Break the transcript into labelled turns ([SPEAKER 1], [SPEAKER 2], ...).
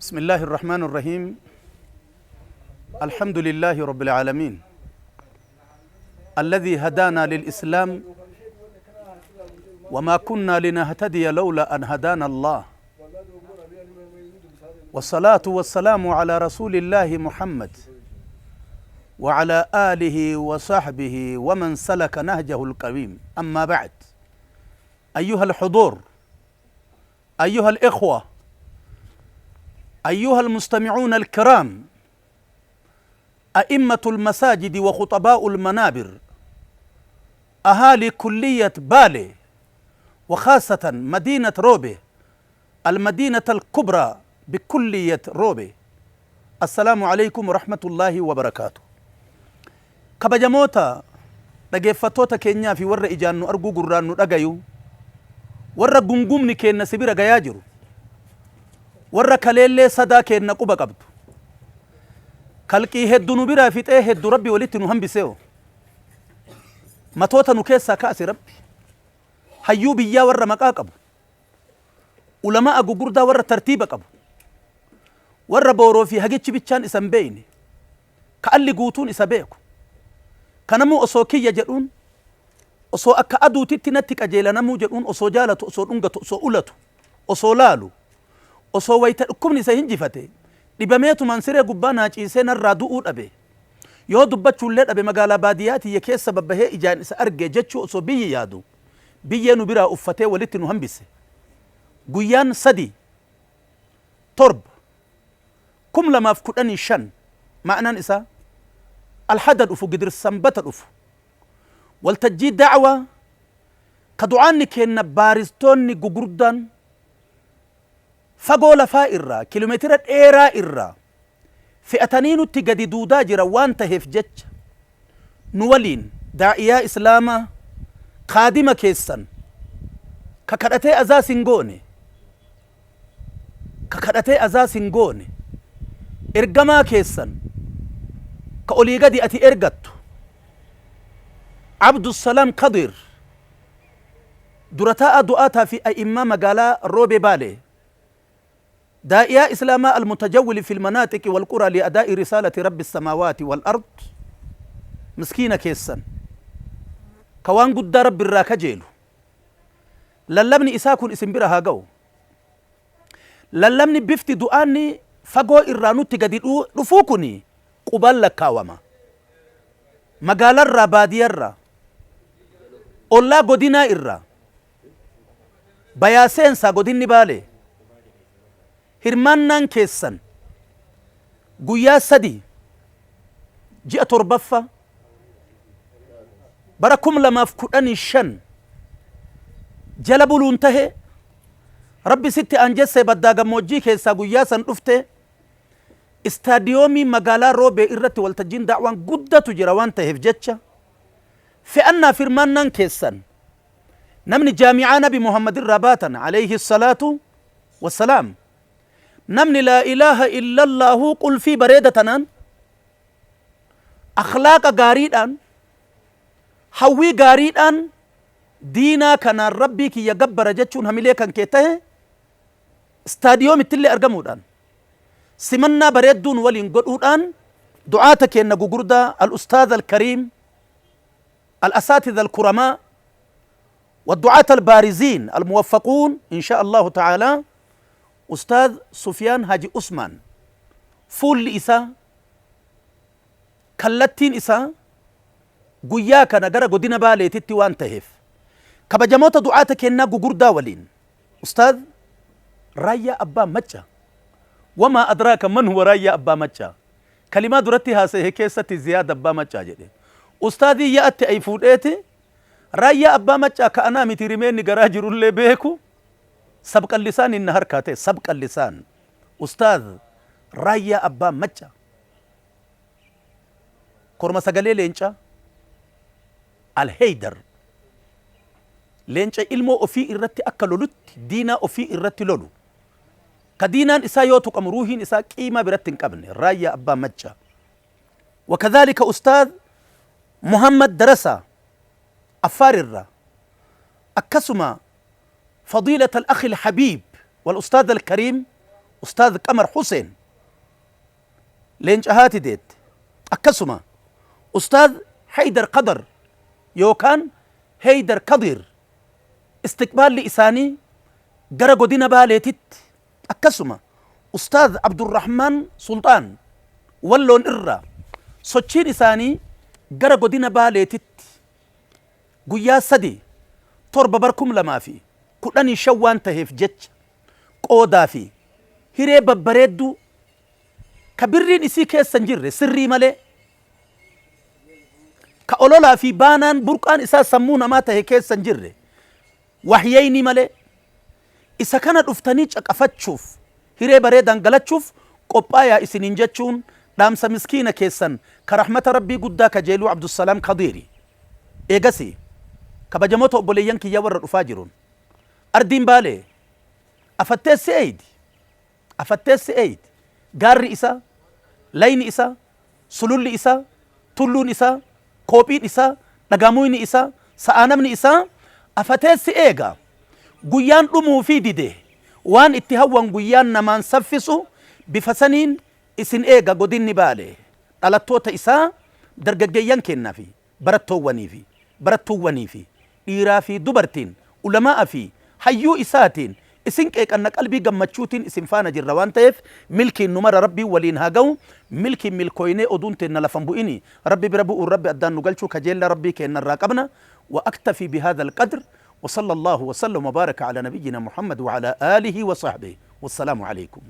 [SPEAKER 1] بسم الله الرحمن الرحيم. الحمد لله رب العالمين الذي هدانا للإسلام وما كنا لنهتدي لولا أن هدانا الله، والصلاة والسلام على رسول الله محمد وعلى آله وصحبه ومن سلك نهجه القويم. أما بعد، أيها الحضور، أيها الإخوة، أيها المستمعون الكرام، أئمة المساجد وخطباء المنابر، أهالي كلية بالي وخاصة مدينة روبي، المدينة الكبرى بكلية روبي، السلام عليكم ورحمة الله وبركاته. Kabajamoota dhageeffattoota keenyaa fi warra ijaan nu arguu, gurraan nu dhagayu, warra gungumni keenna si bira gayaa jiru, warra kaleellee sadaa keenna quba qabdu, kalqii heddu nu biraa fixee heddu Rabbi walitti nu hambiseeyo, matoota nu keessaa kaase Rabbi, hayyuu biyyaa warra maqaa qabu, ulamaa gugurdaa warra tartiiba qabu, warra booroo fi hagichi bichaan isan beeyne, ka alli guutuun isa beeku, kanamuu osoo kiyya jedhuun, osoo akka aduutitti natti qajeelanamuu jedhuun, osoo jaalatu, osoo dhungatu, osoo ulatu, osoo laalu, osoo wayta dhukkubni isa hinjifate dhibameetumaan siree gubbaa naa ciisee narraa du'uu dhabe, yoo dubbachuullee dhabe, magaalaa baadiyyaa tiyya keessa babbahee ijaan isa arge jechuu osoo biyyi yaadu, biyyee nu biraa uffatee walitti nu hambise. Guyyaan 3/7/2015, ma'anaan isaa Alhada dhufu, gidir Sanbata dhufu, waltajjii da'waa ka du'aanni keenna baaristoonni gugurdaan fagoo lafaa irraa, kiiloomeetira dheeraa irraa fe'atanii nutti gadi duudaa jira waan taheef jecha, nu waliin daa'iyaa Islaamaa, kaadima keessan ka kadhatee azaas hin goone, ka kadhatee azaas hin goone, ergamaa keessan ka olii gadi ati ergattu, Abdusalaam Kadir, dura taa'aa du'aataa fi a'immaa magaalaa Roobee Baalee, daa'iyaa Islaamaa المتجول في المناطق والقرى لأداء رسالة رب السماوات والأرض, miskiina keessan ka waan guddaa Rabbi irraa kajeelu, lallabni isaa kun isin bira haa ga'u. Lallabni bifti du'aanni fagoo irraa nutti gadi dhufuu kuni qubaan lakkaawama. Magaalarraa, baadiyarraa, ollaa godinaa irraa, bayaa seensaa godinni Baalee, hirmaannaan keessan guyyaa 3 ji'a 7ffaa bara 2015 jala buluun tahe, Rabbi sitti anjessee baddaa gammoojjii keessaa guyyaa san dhufte, istaadiyoomii magaalaa Roobee irratti waltajjiin da'waan guddatu jira waan taheef jecha, fe'annaaf hirmaannaan keessan, namni jaamicaa Nabi Muhammad irraa baatan عليه الصلاة والسلام, namni لا إله إلا الله qulfii bareeda tanaan, akhlaaqa gaariidhaan, hawwii gaariidhaan, diinaa kanaan Rabbii kiyya gabbara jechuun hamilee kan kee tahe, istaadiyoomittillee argamuudhaan simannaa bareedduun waliin godhuudhaan, du'aata keenna gugurdaa, الأستاذ الكريم, الأساتذة الكرماء والدعاة البارزين الموفقون إن شاء الله تعالى, أستاذ سفيان هاجي عثمان, fuulli isaa, kallattiin isaa guyyaa kana gara godina Baaleetitti waan taheef, kabajamoota du'aata kennaa gugurdaa waliin, Ustaaz Raayyaa Abbaa Macca, وما أدراك من هو Raayyaa Abbaa Macca, kalimaa duratti haasa'e keessatti Ziyaad Abbaa Maccaa jedhe. Ustaadii ya'atti ay fuudheeti Raayyaa Abbaa Maccaa ka'anaa miti, rimeenni garaa jirullee beeku, sabqallisaan inni harkaa ta'e, sabqallisaan Ustaaz Raayyaa Abbaa Macca, korma sagalee leencaa, Alheydar, leenca ilmoo ofii irratti akka lolutti diinaa ofii irratti lolu, ka diinaan isaa yoo tuqamu ruuhiin isaa qiimaa biratti hin qabne, Raayyaa Abbaa Macca, وكذلك أستاذ محمد درسا أفار الرا, أكسما فضيلة الأخ الحبيب والأستاذ الكريم Ustaaz Qamar Huseen leenca haati deette, akkasuma Ustaaz Haydar Kadar yookaan Heydar Kadiir istiqbaalli isaanii gara godina Baaleetitti, akkasuma Ustaaz Abdurrahmaan Sulxaan Walloon irraa sochiin isaanii gara godina Baaleetitti guyyaa 3, 7 bar 2015 waan taheef jecha qoodaa fi hiree babbareedduu ka birriin isii keessa hin jirre sirrii malee ka ololaa fi baanaan burqaan isaa sammuu namaa tahe keessa hin jirre wahyayni malee isa kana dhuftanii caqafachuuf hiree bareedaan galachuuf qophaayaa isiniin jechuun dhaamsa miskiina keessan ka rahmata Rabbii guddaa kajeeluu Abdussalaam Kadiiri. Eegasii kabajamoota obboleeyyan kiyya warra dhufaa jiruun ardiin Baalee afatteessi eeydi, afatteessi eeydi, gaarri isaa, layni isaa, sululli isaa, tulluun isaa, koophiin isaa, dhagaamuyni isaa, sa'aanamni isaa afateessi eega. Guyyaan dhumuufii dide waan itti hawwan guyyaan namaan saffisu bifa saniin isin eega. Godinni Baalee dhalattoota isaa dargaggeeyyan keennaa fi barattoowwanii fi barattuuwwanii fi dhiiraa fi dubartiin ulamaa'a fi hayyuu isaatiin isin qeeqanna. Qalbii gammachuutiin isin faana jirra waan ta'eef milkiin nu mara Rabbiin waliin haa ga'u. Milkiin milkooynee oduun teenna lafa hin bu'ini Rabbi bira bu'uun Rabbi addaan nu galchuu kajeella Rabbii keenna irraa qabna. Wa aktafii bihaadha alqadr wa sallallahu wa sallam wa baaraka ala nabiyyina Muhammad wa ala aalihi wa sahbihi. Wassalaamu aleykum.